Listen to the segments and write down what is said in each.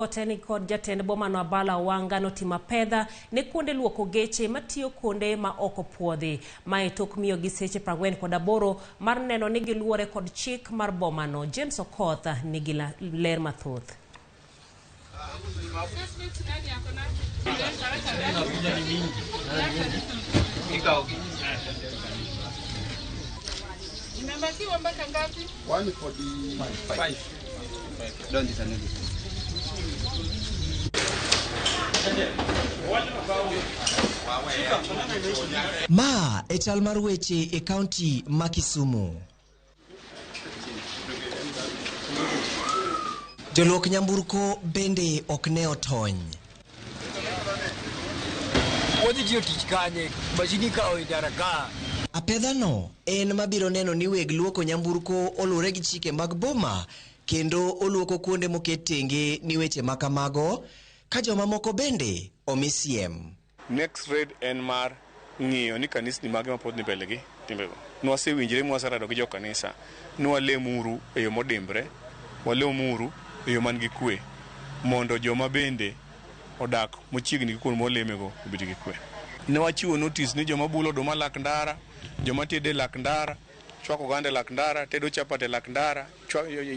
Oteni kod jatend bomano Abala Owanga notimo apedha ne kuonde luoko geche matiyo kuonde ma ok opuodhi. Mae tok miyogi seche 48 mar neno ni giluwore kod chik mar bomano. James Okoth nigi ler mathoth. Imebakiwa mpaka ngapi? 145. Ma e chal mar weche e kaunti ma Kisumu. Joluok nyamburko bende ok ne otony. Wadhi tiyo tich kanye? Mashin ikawo e ndara ka. Apedhano en mabiro neno ni weg luoko nyamburko oluwore gi chike mag boma kendo oluoko kuonde moket tenge ni weche ma kamago ka jomamoko bende omi siem. Next raid en mar ng'iyo ni kanisni mage mapod ni mbele gi timbego. Nwasewinjre mwaserado gi jokanisa ni walemuru e yo modimbre, walemuru e yo man gi kwe mondo joma bende odak machiegni gi kuonde mwalemego obed gi kwe. Ne wachiwo notice ni joma bulo oduma lak ndara, joma tedo e lak ndara, chwako oganda e lak ndara, tedo chapat e lak ndara,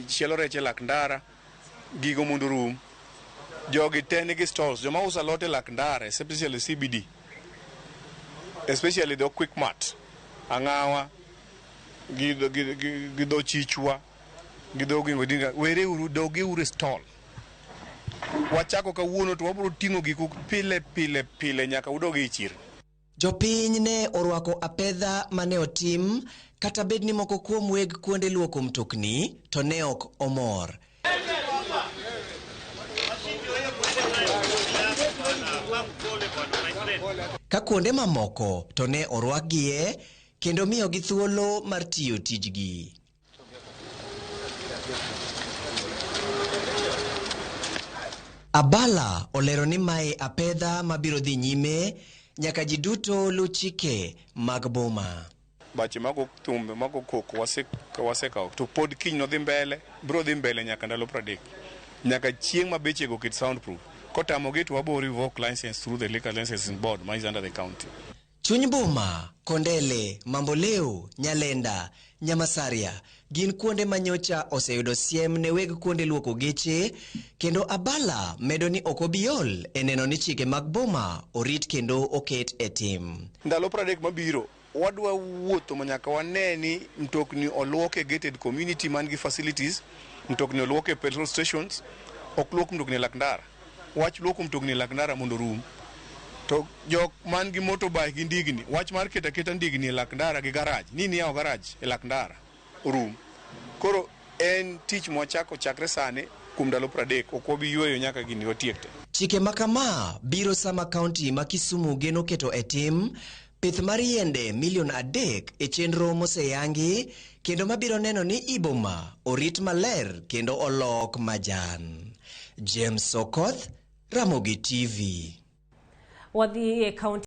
chielo rech e lak ndara, gigo mondo orum. Jogi te nigi stalls, joma uso alot e lak ndara, especially CBD, especially the Quick Mart, Ang'awa, gi dho Chichwa, gi dho Oginga Odinga, were uru, dogi uru e stall. Wachako kawuono to wabiro ting'o giku pile pile pile nyaka udog e chirni. Jopiny ne orwako apedha mane otim kata bed ni moko kuom weg kuonde luoko mtokni to ne ok omor. Ka kuonde mamoko to ne orwakgie kendo miyogi thuolo mar tiyo tijgi. Abala olero ni mae apedha mabiro dhi nyime nyaka ji duto luw chike mag boma. Bache mago thumbe mago koko wasekawo to pod kiny nodhi mbele, biro dhi mbele nyaka ndalo 30. Nyaka chieng' ma bechego ket soundproof. Kotamogi to wabiro revoke license through the liquor licensing board ma is under the county. Chuny boma, Kondele, Mamboleo, Nyalenda, Nyamasaria gin kuonde ma nyocha oseyudo siem ne weg kuonde luoko geche kendo Abala medo ni ok obi ol e neno ni chike mag boma orit kendo oket e tim. Ndalo 30 mabiro wadwa wuotho ma nyaka wane ni mtokni oluok e gated community man gi facilities, mtokni oluok e petrol stations, ok luok mtokni e lak ndara. Wach luoko mtokni e lak ndara mondo orum. To jok man gi motorbike gi ndigni, wach mar keto aketa ndigni e lak ndara gi garage, ni niyawo garage e lak ndara, orum. Koro en tich mwachako chakre sani kuom ndalo 30, ok wabi yweyo nyaka gini watiek te. Chike ma kama biro sama kaunti ma Kisumu geno keto e tim pith mar yiende milion 3 e chenro moseyangi kendo mabiro neno ni i boma orit maler kendo olok majan. James Okoth, Ramogi TV. Wadhi e kaunti